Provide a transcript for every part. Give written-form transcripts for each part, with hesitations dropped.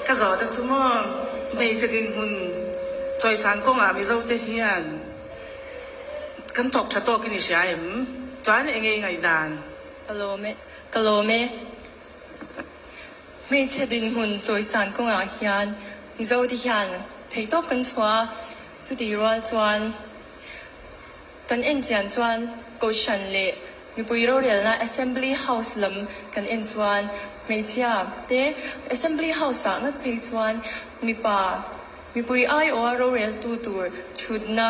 Ka zawhna chu maw hmeichhe dinhmun chawisan kawngah Mizote hian kan thawk tha tawkin i hria em? Chuan enge i ngaihdan? Ka lawm e, ka lawm e. Hmeichhe dinhmun chawisan kawngah hian Mizote hian theihtawp kan chhuah a, chutih rual chuan Kan en chian chuan Kohhran leh mipui rorelna Assembly House lam kan en chuan hmeichhia te Assembly House ah ngat phei chuan mipa mipui aiawha roreltu tur thutna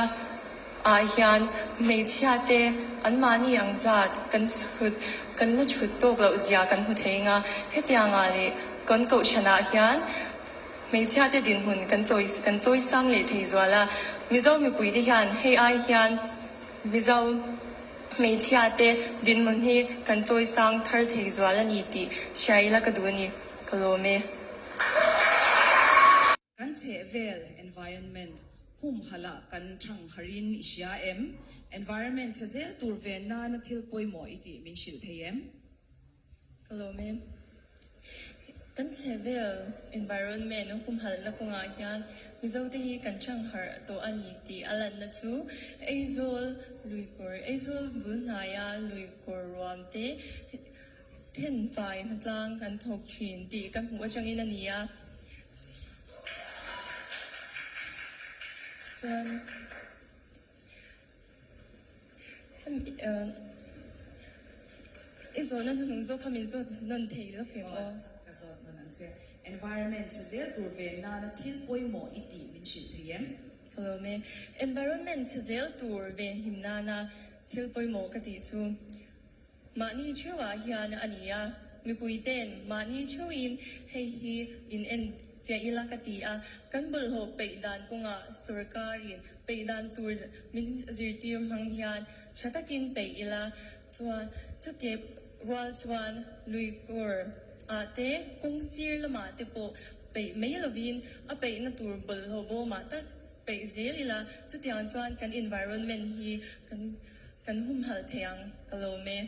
ah hian hmeichhia te anmahni ang zat kan chhut kan la chhut tawk loh zia kan hmu thei anga hetiang ah leh kan Kohhran ah hian Hmeichhia te dinhmun kan chawi kan chawi sang leh thei zual a, Mizo mipui te hian hei ai hian Mizo hmeichhia te dinhmun hi kan chawi sang thar thei zual a ni tih hria ila ka duh a ni, ka lawm e. Kan chhehvel, environment, humhalh ah kan thang harin i hria em? Environment chhe zel tur ve nana thil pawimawh i tih min hrilh thei em? Ka lawm e. Kan chhehvel, environment, humhalhna kawngah hian Mizote hi kan changharh tawh a ni tih a lanna chu Aizawl luikawr, Aizawl bul hnaia luikawr ruam te thenfai hnatlang kan thawk thin tih ka hmuh atangin a ni a. Chuan. I zawhna hnuhnung zawk kha min zawt nawn thei lawk em aw? Ka zawt nawn ang che. Environment chhe zel tur ve nana thil pawimawh i tih min hrilh thei em? Ka lawm e. Environment chhe zel tur venhim nana thil pawimawh ka tih chu mahni theuhah hian a ni a. Mipui ten mahni theuhin hei hi in en fiah ila ka ti a. Kan bawlhhlawh peih dan kawngah sorkarin Peih dan tur min zirtir hmang hian tha takin peih ila chuan chutih rual chuan luikawr ah te kawng sir lamah te pawh peih mai lovin a peihna tur bawlhhlawh bawmah tak peih zel ila chutiang chuan kan environment hi kan kan humhalh thei ang ka lawm e.